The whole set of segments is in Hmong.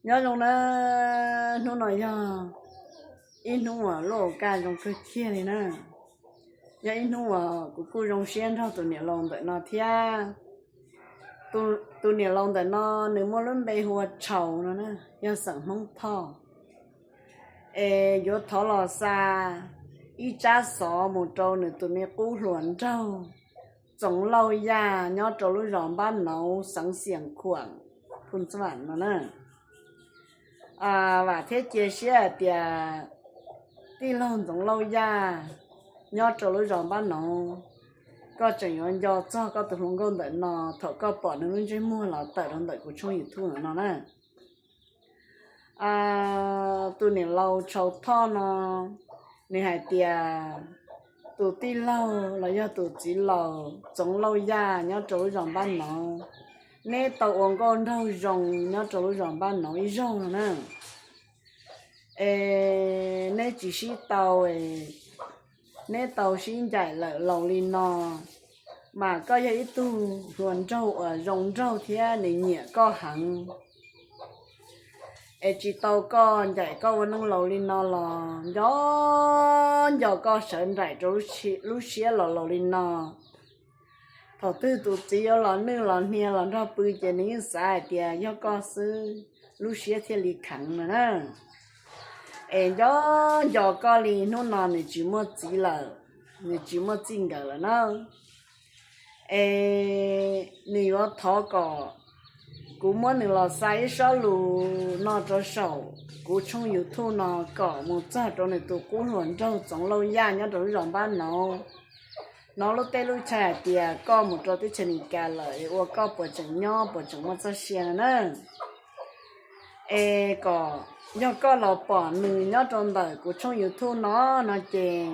Nyob zoo na, hnub no yog ib hnub uas lub au kaj zoo kawg kiag li na. Yog ib hnub uas kuv kuj zoo siab nrog tus niam laus ntawm no thiab. Tus niam laus ntawm no nws muaj lub npe hu ua Tshau no na, yog xeem Hmoob Thoj. Es yuav thov los xa ib tsab xov mus rau nws tus me qub hluas nraug Txoov Lauj Yaj nyob rau lub zos Npab Nauv, xeev Xiam Khuam, Phu Ntxwam no na. Vam thiab cia siab hais tias tij laug Ntxoov Lauj Yaj nyob rau lub zos Npab Nauv, koj tseem yuav nco txog koj tus hluas nkauj ntawm no thaum koj pom nws lub ntsej muag los tawm rau ntawm kuv tshooj YouTube ntawm no na. Tus niam laus Tshau Thoj no, nws hais tias tus tij laug los yog tus txiv laus Txoov Lauj Yaj nyob rau lub zos Npab Nauv, neb tau ua nkauj nraug zoo nyob rau lub zos Npab Nauv ib zaug no na. Es neb tsis sib tau, neb tau sib ncaim lawm laus li no, mas koj yog ib tug hluas nraug uas zoo nraug thiab nws nyiam koj heev. Es tsis tau koj ncaim koj ua neej laus li no los nco nco koj sawv nraim rau lub siab los laus li no. Thaum twg tus txiv yuav los nwj los hnia los nrog pw ces nws yeej xav hais tias yog koj xwb, lub siab thiaj li kheev no na. Es nco nco koj li hnub no nws tsis muaj txiv lawm, nws tsis muaj txij nkawm lawm na. Es nws yuav thov kom kuv muab nws los xa ib sob lus no rau saum kuv tshooj YouTube no kom mus txog rau nws tus qub hluas nraug Txoov Lauj Yaj nyob rau lub zos Npab Nauv. Hnov lub teb lub chaw hais tias koj mus rau teb chaws Amelikas lawm es ua koj puas tseem nyob puas tseem muaj txoj sia no na. Es kom yog koj los pom nws nyob rau ntawm kuv tshooj YouTube no no ces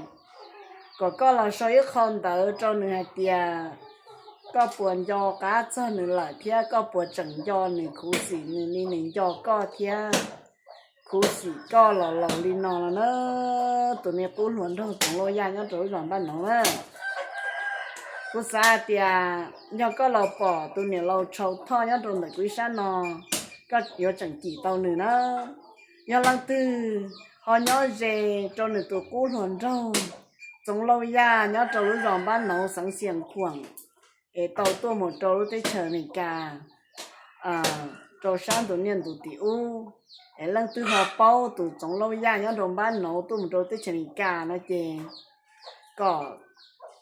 kom koj los sau ib qho ntawv rau nws hais tias koj puas nco qab txog nws lawm thiab koj puas tseem nco nws khuv xim nws li nws nco koj thiab khuv xim koj los laus li no los na, tus me qub hluas nraug Txoov Lauj Yaj nyob rau lub zos Npab Nauv na. Kuv xav hais tias yog koj los pom tus niam laus Tshau Thoj nyob rau ntawm kuv ib sab no, koj yuav tseem cim tau nws na. Yog leej twg ho nyob ze rau nws tus qub hluas nraug Txoov Lauj Yaj nyob rau lub zos Npab Nauv xeev Xias Khuam, es tau tuaj mus rau lub teb chaws Amelikas rau sab ntu niaj ntu tim ub, es leej twg ho paub tus Txoov Lauj Yaj nyob rau Npab Nauv tuaj mus rau teb chaws Amelikas no ces kom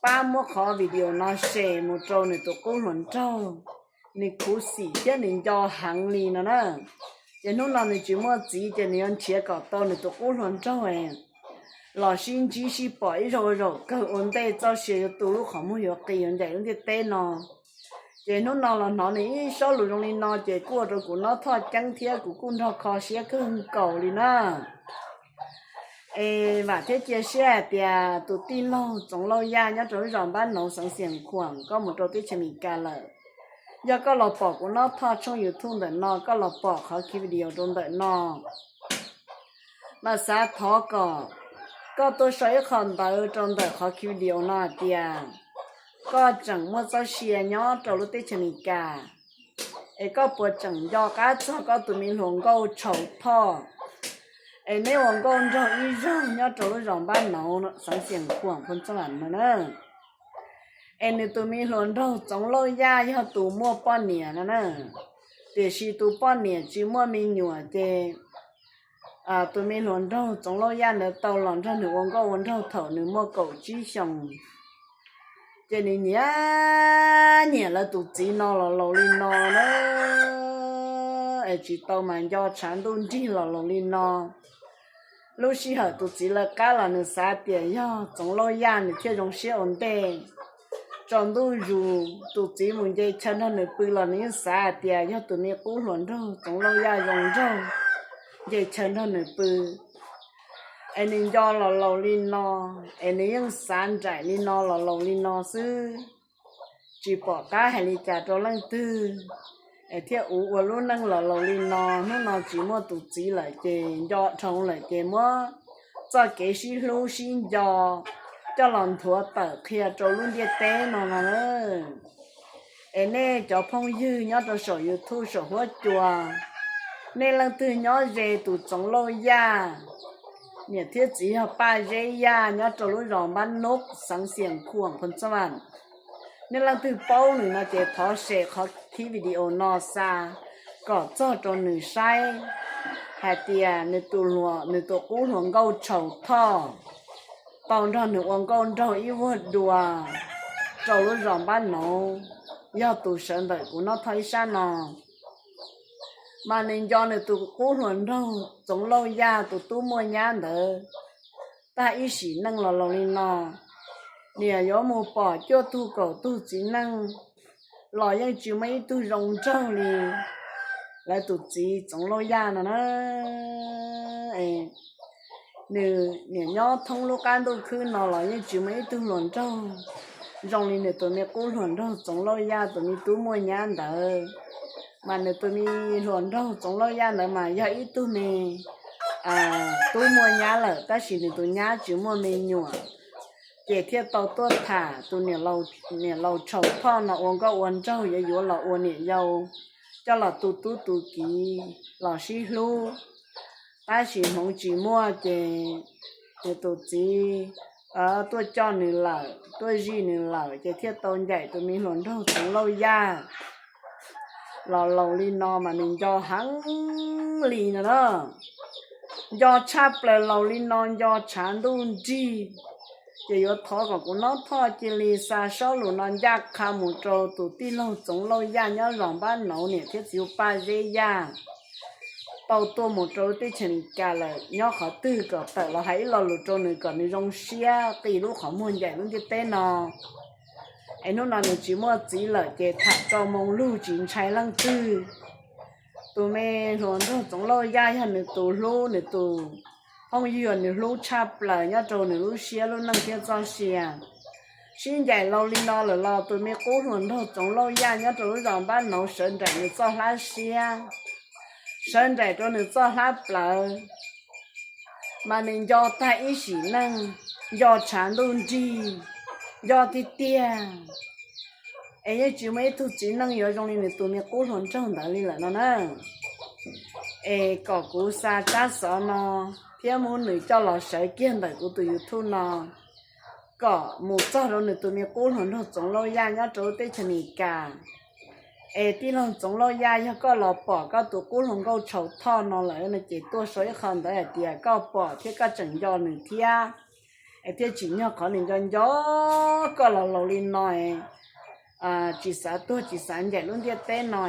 pab muab qhov video no share mus rau nws tus qub hluas nraug, nws khuv xim thiab nws nco heev li no na. Ces hnub no nws tsis muaj txiv ces nws yuav nrhiav kom tau nws tus qub hluas nraug los sib ntsib sib pom ib zaug ua zaum kawg ua ntej txoj sia yuav tu lub qhov muag yuav qi yuav ncaim lub ntiaj teb no. Ces hnub no los hnov nws ib sob lus zoo li no ces kuj ua rau kuv Nob Thoj ceeb thiab kuv kuj nrog kho siab kawg nkaus li na. Es vam thiab cia siab hais tias tus tij laug Txoov Lauj Yaj nyob rau lub zos Npab Nauv xeev Xias Khuam koj mus rau teb chaws Amelikas lawm, yog koj los pom kuv Nob Thoj tshooj YouTube ntawm no, koj los pom qhov ki video rau ntawm no, mas xav thov kom koj tuaj sau ib qho ntawv rau ntawm qhov ki video no hais tias koj tseem muaj txoj sia nyob rau lub teb chaws Amelikas, es koj puas tseem nco qab txog koj tus me hluas nkauj Tshau Thoj, es neb ua nkauj nraug ib zaug nyob rau lub zos Npab Nauv xeev Xias Khuam Phoos Txooj Vam no na. Es nws tus me hluas nraug Txoov Lauj Yaj yog tus muaj poj niam no na, tiam sis tus poj niam tsis muaj me nyuam ces tus me hluas nraug Txoov Lauj Yaj ntawd tau los nrog nws ua nkauj ua nraug thaum nws muaj kaum tsib xyoos. Ces nws nyiam nyiam lawv tus txiv no los laus li no na, es tsis tau mas nco tshav ntuj nrig los laus li no. Lub sij hawm tus txiv lawv qab los nws xav tias yog Txoov Lauj Yaj nws thiaj zoo siab ua ntej. Tsaus ntuj zus tus txiv mus nce chaw nrog nws pw los nws yeej xav hais tias yog tus me qub hluas nraug Txoov Lauj Yaj zoo nraug nce chaw nrog nws pw. Es nws nco los laus li no, es nws yeej xav nraim li no los laus li no xwb. Tsis pom qab hais li cas rau leej twg, es thiaj ua ua lub neej los laus li no. Hnub no tsis muaj tus txiv lawm ces nco dhau lawm ces muab txoj kev sib hlub sib nco coj los nthuav tawm qhia rau lub ntiaj teb no no. Es nej cov phooj ywg nyob rau saum YouTube saum huab cua, Nej leej twg nyob ze tus Txoov Lauj Yaj, niam thiab txiv yog Paj Zeb Yaj nyob rau lub zos Npab Nub, xeev Xias Khuam, Phoo Txaj Vam. Nej leej twg paub nws no ces thov share qhov clip video no xa kom txog rau nws saib hais tias nws tus hluas, nws tus qub hluas nkauj Tshau Thoj tau nrog nws ua nkauj nraug ib vuag dua rau lub zos Npab Nub, yog tus sawv ntawm kuv Nab Thoj ib sab no. Mas nws nco nws tus qub hluas nraug Txoov Lauj Yaj tus tub muaj nyab ntawd tag ib sim neej los laus li no, nws yuav mus pom cuaj tug kaum tug txiv neej los yeej tsis muaj ib tug zoo nraug li lawv tus txiv Txoov Lauj Yaj no na. Nws niam nyob thoob lub qab ntuj khwb no los yeej tsis muaj ib tug hluas nraug zoo li nws tus me qub hluas nraug Txoov Lauj Yaj tus me tub muaj nyab ntawd. Mas nws tus me hluas nraug Txoov Lauj Yaj ntawd mas yog ib tug me tub muaj nyab lawm, tab sis nws tus nyab tsis muaj me nyuam, ces thiaj tau tuaj tham tus niam laus Tshau Thoj no ua nkauj ua nraug yuav yuav los ua niam yau, coj los tu tub tu kiv los sib hlub. Tab sis hmoov tsis muaj ces nws tus txiv tuaj coj nws lawm, tuaj zij nws lawm, ces thiaj tau ncaim tus me hluas nraug Txoov Lauj Yaj los laus li no mas nws nco heev li no na. Nco tshaj plaws laus li no, nco tshav ntuj nrig. Ces yuav thov kom kuv Nab Thoj cia li xa sob lus no ncaj qha mus rau tus tij laug Txoov Lauj Yaj nyob zos Npab Nub, niam thiab txiv hu Paj Zeb Yaj, tau tuaj mus rau lub teb chaws Amelikas lawm, nyob qhov twg kom tawm los hais ib lo lus rau nws kom nws zoo siab qi lub qhov muag ncaim lub ntiaj teb no. Es hnub no nws tsis muaj txiv lawm ces tham rau moo lug tsis ntshai leej twg. Tus me hluas nraug Txoov Lauj Yaj yog nws tus hlub, nws tus phooj ywg, nws hlub tshaj plaws nyob rau nws lub siab lub neej thiab txoj sia. Sib ncaim laus li no lawm los tus me qub hluas nraug Txoov Lauj Yaj nyob rau lub zos Npab Nub sawv nraim nws txoj hlab siab, sawv nraim rau nws txoj hlab plawv, mas nws nco tag ib sim neej, nco tshav ntuj nrig, nco tiag tiag. Es yeej tsis muaj ib tug txiv neej yuav zoo li nws tus me qub hluas nraug ntawd li lawm no na. Es kom kuv xa tsab xov no thiab muab nws coj los sawv kiag ntawm kuv tus YouTube no, kom mus txog rau nws tus me qub hluas nraug Txoov Lauj Yaj nyob rau lub teb chaws Amelikas. Es tij laug Txoov Lauj Yaj, yog koj los pom koj tus qub hluas nkauj Tshau Thoj no lawm no ces tuaj sau ib qho ntawv hais tias koj pom thiab koj tseem nco nws thiab, es thiaj tsim nyog qhov nws nco nco koj los laus li no, tsis xav tuag tsis xav ncaim lub ntiaj teb no,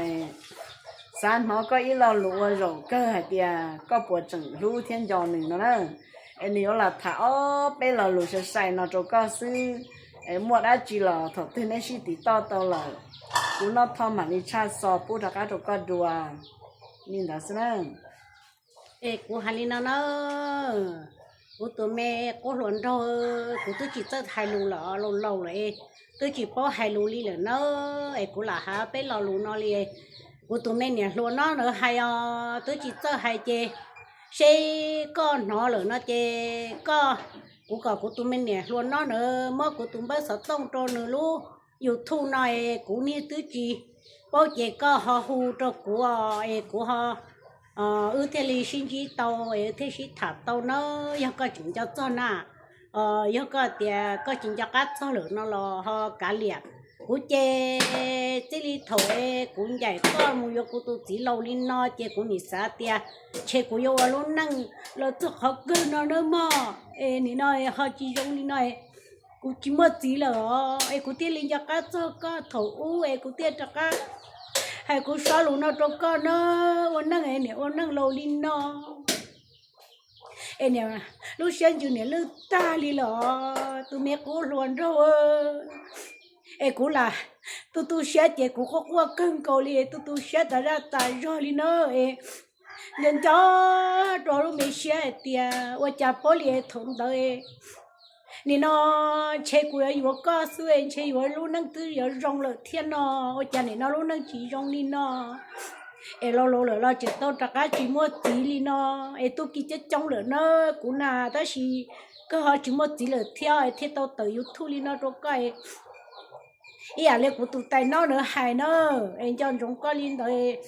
xav hnov koj ib lo lus ua zaum kawg hais tias koj puas tseem hlub thiab nco nws no na. Es nws yuav lam tham ob peb lo lus sai sai no rau koj xwb. Muaj dab tsi los thaum twg neb sib tiv toj tau lawm, kuv Nab Thoj mam li tshaj xov pub rov qab rau koj dua li ntawd xwb na. Es kuv hais li no na, kuv tus me qub hluas nraug, kuv twb tsis txawj hais lus lawm, laus laus lawm, twb tsis paub hais lus li lawm na. Es kuv lam hais peb lo lus no li. Kuv tus me niam hluas no nws hais os, twb tsis txawj hais ces seb koj hnov lawm no ces koj, kuv kom kuv tus me niam hluas no nws muab kuv tus npawb xov tooj rau nws lub YouTube no es kuv niaj twb tsis paub ces koj ho hu rau kuv os, es kuv ho, wb thiaj li sib ntsib tau, es wb thiaj sib tham tau na. Yog koj tseem nco txog na, yog koj tias koj tsis nco qab txog lawm no los ho kav liam. Kuv ces txij li thaum es kuv ncaim koj mus yuav kuv tus txiv laus li no ces kuv nim xav tias ntshe kuv yuav ua lub neej los txog qhov kawg no nawb mog. Es nim no ho tsis zoo li no, kuv tsis muaj txiv lawm os, es kuv thiaj li nco qab txog koj thaum ub es kuv thiaj rov qab hais kuv sob lus no rau koj na. Ua neej es niam ua neej laus li no es niam lub siab ntsws niam lwj tag li lawm os tus me qub hluas nraug. Es kuv lam tu tu siab ces kuv quaj quaj kawg nkaus li, tu tu siab tas zaj tas zog li na. Es nco nco rau lub me siab hais tias ua cas paub li thaum ntawd, nim no ntshe kuv yuav yuav koj xwb, ntshe yuav lub neej twb yuav zoo lawm thiab no, ua cas nim no lub neej tsis zoo li no. Es laus laus lawm los tseem tau rov qab tsis muaj txiv li no, es tub ki coob coob lawm na kuv na, tab sis koj ho tsis muaj txiv lawm thiab thiaj tau tawm YouTube li no rau koj. Ib yam li kuv tus tais no nws hais na, es nco ntsoov koj li ntawd,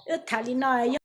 wb tham li no yog